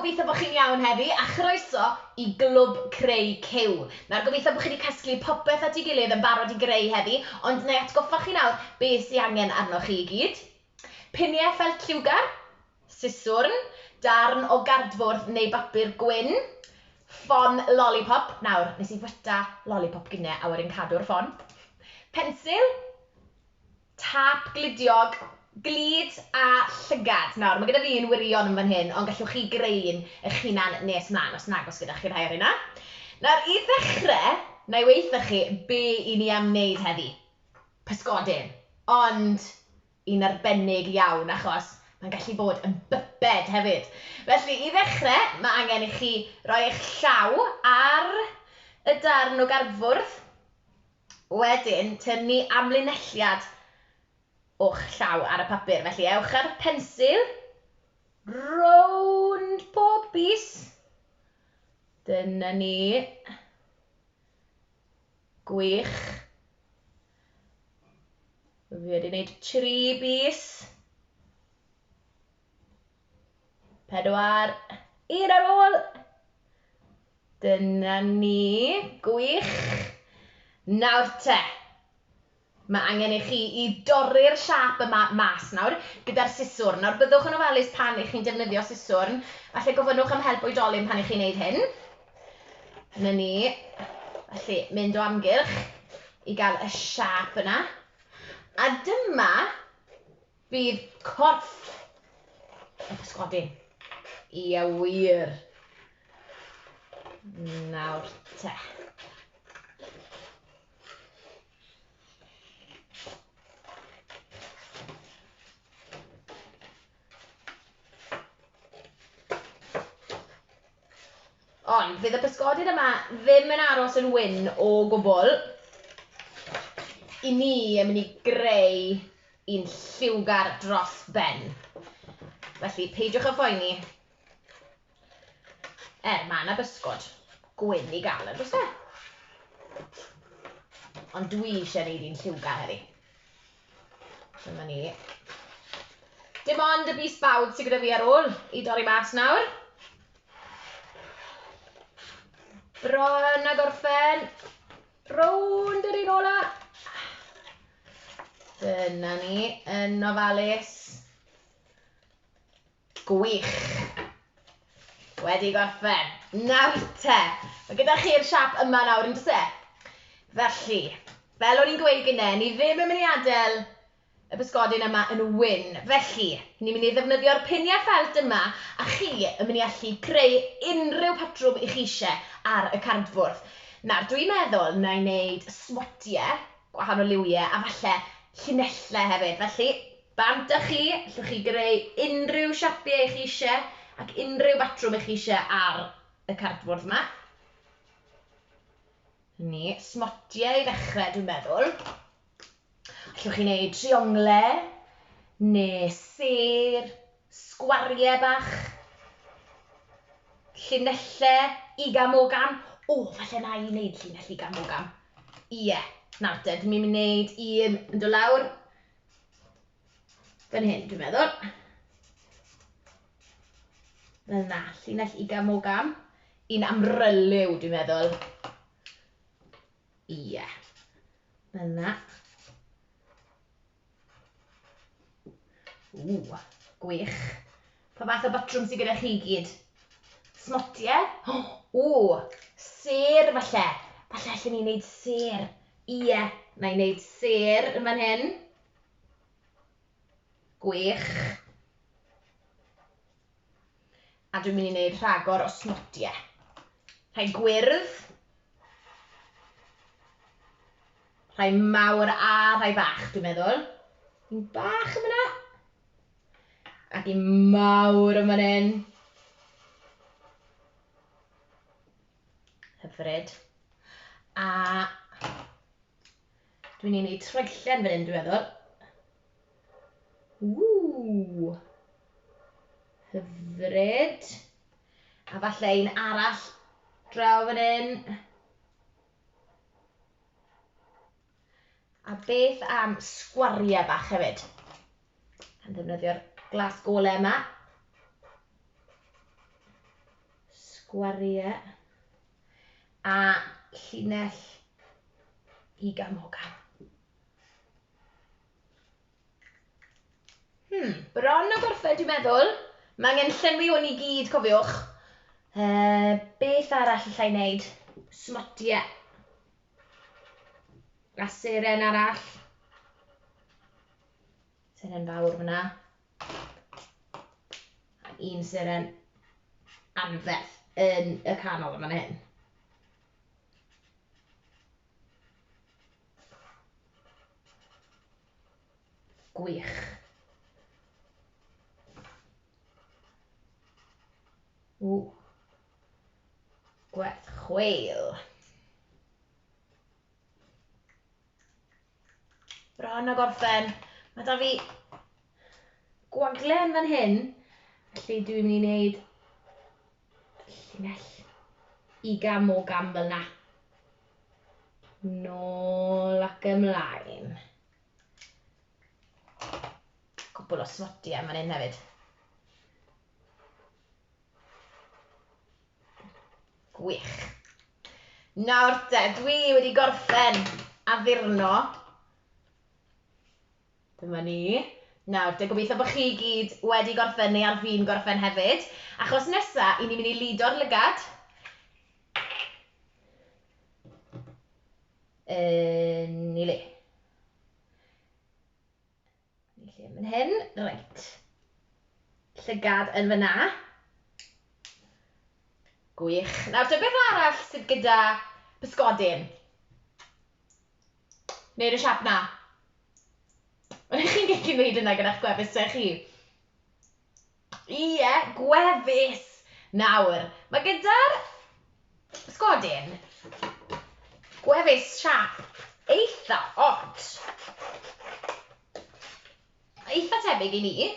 Gobeithio bod chi'n iawn heddi a chroeso i Glwb Creu Cyw. Nawr gobeithio bod chi wedi casglu popeth at ei gilydd yn barod i greu heddi, ond na i atgoffa chi nawr beth sydd angen arnoch chi i gyd. Piniau ffelt lliwgar, siswrn, darn o gardfwrdd neu bapur gwyn, ffon lollipop. Nawr, nes i fwyta lollipop gynne a wedyn cadw'r ffon. Pensil, Tâp gludiog, glud a llygad. Nawr, mae gyda fi un wirion yn fan hyn, ond gallwch chi greu un eich hunan nes mlaen os nag oes gyda chi rhai ar hynna. Nawr, i ddechrau, na i weud 'tha chi be 'y ni am wneud heddi. Pysgodyn. Ond un arbennig iawn, achos mae'n gallu bod yn byped hefyd. Felly, i ddechrau, mae angen i chi roi eich llaw ar y darn o gardfwrdd. Wedyn, tynnu amlinelliad o'ch llaw ar y papur. Felly, ewch â'r pensil rownd pob bys. Dyna ni. Gwych. Fi wedi gwneud 3 bys. 4, un ar ôl. Dyna ni, gwych. Nawr te, mae angen i chi i dorri'r siâp yma mas nawr gyda'r siswrn. Nawr byddwch yn ofalus pan 'y chi'n defnyddio siswrn. Falle gofynnwch am help oedolyn pan 'y chi'n wneud hyn. 'Na ni. Felly, mynd o amgylch i gael y siâp yna. A dyma Bydd corff y pysgodyn. Ie wir. Nawr te. Ond fydd y pysgodyn yma ddim yn aros yn wyn o gwbl. I ni yn mynd i greu un lliwgar dros ben. Felly peidiwch â phoeni. Er, mae yna bysgod gwyn i gael yn does e? Ond dwi eisiau gwneud un lliwgar heddi. Dyma ni. Dim ond y bys bawd sydd gyda fi ar ôl i dorri mas nawr. Bron a gorffen. Rownd yr un ola. Dyna ni, yn ofalus. Gwych. Wedi gorffen. Nawr te, mae gyda chi'r siap yma nawr, yn does e? Felly, fel o'n i'n gweud gynnau, ni ddim yn mynd i adael y pysgodyn yma yn wyn. Felly, ni'n mynd i ddefnyddio'r piniau ffelt yma a chi yn mynd i allu creu unrhyw patrwm i chi eisiau ar y cardfwrdd. Nawr, dwi'n meddwl na i wneud smotiau, gwahanol liwiau a falle llinellau hefyd. Felly, bant â chi, allwch chi greu unrhyw siapiau i chi eisiau ac unrhyw batrwm i chi eisiau ar y cardfwrdd yma. Ni, smotiau i ddechrau, dwi'n meddwl. Allwch chi wneud trionglau neu sêr, sgwariau bach, llinellau igam-ogam. O, falle na i wneud llinell igam-ogam. Ie, nawr te, dwi'n mynd i wneud un yn dod lawr fan hyn, dwi'n meddwl. Fel 'na, llinell igam-ogam. Un amryliw, dwi'n meddwl. Ie. Fel 'na. Ww, gwych. Pa fath o batrwm sydd gyda chi i gyd? Smotiau? Ww, sêr falle. Falle allen ni wneud sêr. Ie, na i wneud sêr yn fan hyn. Gwych. A dwi'n mynd i wneud rhagor o smotiau. Rhai gwyrdd. Rhai mawr a rhai bach, dwi'n meddwl. Un bach yn fyna. Ac un mawr yn fan hyn. Hyfryd. A dwi'n ei wneud troellen fan hyn, dwi'n meddwl. Ww! Hyfryd. A falle un arall draw fan hyn. A beth am sgwariau bach hefyd? Yn ddefnyddio'r glas golau yma. Sgwariau. A llinell igam ogam. Bron o gorffen dwi'n meddwl. Mae angen llenwi hwn i gyd, cofiwch. Beth arall allai wneud? Smotiau. A seren arall. Seren fawr fyna. A un seren anferth yn y canol yn fan hyn. Gwych. Ww. Gwerth chweil. Bron a gorffen. Mae da fi gwagle yn fan hyn, felly dwi'n mynd i wneud llinell igam ogam fel 'na. Nôl ac ymlaen. Cwpl o smotiau fan hyn hefyd. Gwych. Nawr te, dwi wedi gorffen addurno. Dyma ni. Nawr te, gobeithio bod chi gyd wedi gorffen neu ar fin gorffen hefyd. Achos nesa, i ni'n mynd i ludo'r lygad. Yn ei le. Yn ei lle fan hyn. Reit. Llygad yn fyna. Gwych. Nawr, te, beth arall sydd gyda pysgodyn? Wneud y siap na. Ydych chi'n gallu gwneud yna gyda'ch gwefusau chi? Ie, gwefus! Nawr, mae gyda'r pysgodyn gwefus siap eitha od. Eitha tebyg i ni.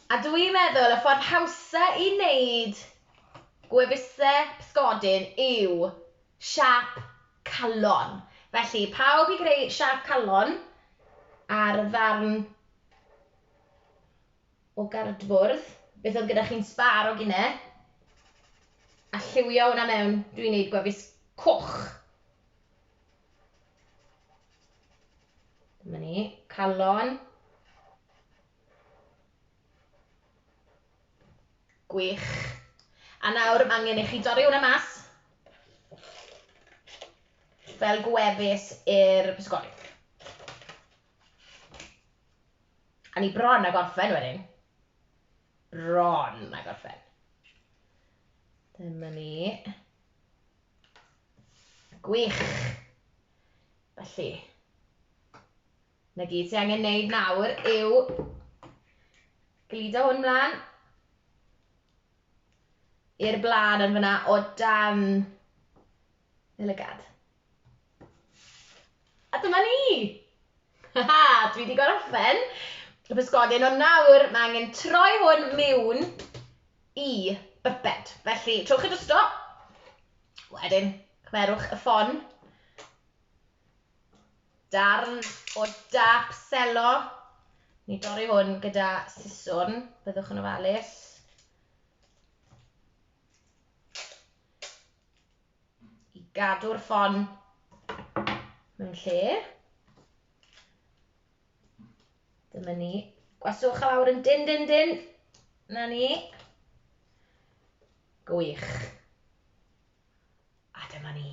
A dwi'n meddwl y ffordd hawsa i wneud gwefusau pysgodyn yw siap calon. Felly, pawb i greu siap calon ar ddarn o gardfwrdd, beth oedd gyda chi'n sbâr o gynne, a lliwio hwnna mewn, dwi'n neud gwefus coch. Dyma ni, calon. Gwych. A nawr mae angen i chi dorri hwnna mas fel gwefus i'r pysgodyn. A ni bron a gorffen wedyn. Bron a gorffen. Dyma ni. Gwych. Felly, na gyd ti angen wneud nawr yw gludo hwn mlaen i'r blaen yn fyna o dan y lygad. A dyma ni! Haha, dwi wedi gorffen y pysgodyn, ond nawr mae angen troi hwn mewn i byped. Felly, trowch y drosto. Wedyn, cymerwch y ffon. Darn o dap selo. Ni dorri hwn gyda siswrn, byddwch yn ofalus. I gadw'r ffon mewn lle. Dyma ni. Gwaswch a lawr yn dyn, dyn, dyn. Na ni. Gwych. A dyma ni.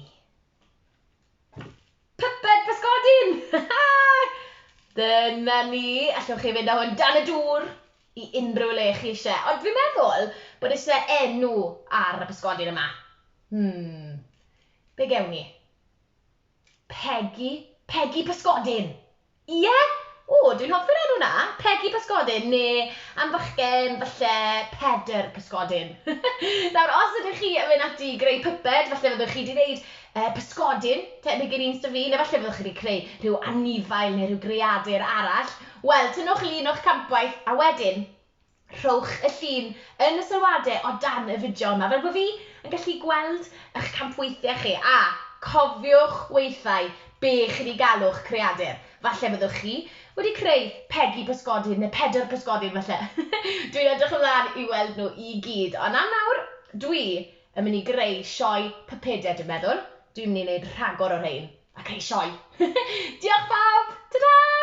Pyped pysgodyn! Dyna ni. Allwch chi fynd â hwn dan y dŵr i unrhyw le chi eisiau. Ond fi'n meddwl bod eisiau enw ar y pysgodyn yma. Be gewn ni? Peggy. Peggy Pysgodyn. Ie? O, dwi'n hoffi'r enw na. Peggy Pysgodyn, neu am fachgen, falle Pedr Pysgodyn. Nawr, os ydych chi yn mynd ati i greu pyped, falle fyddwch chi wedi gwneud pysgodyn, tebyg i'r un sydd fi, neu falle fyddwch chi wedi creu rhyw anifail neu rhyw greadur arall. Wel, tynnwch lun o'ch campwaith, a wedyn rhowch y llun yn y sylwadau o dan y fideo yma, fel bod fi yn gallu gweld eich campweithiau chi. A cofiwch weithiau be chi wedi galw'ch creadur. Falle byddwch chi wedi creu Peggy Pysgodyn neu Pedr Pysgodyn falle. Dwi'n edrych ymlaen i weld nhw i gyd. Ond am nawr, Dwi yn mynd i greu sioe pypedau, dwi'n meddwl. Dwi'n mynd i wneud rhagor o rhein a creu sioe. Diolch bawb! Ta-da!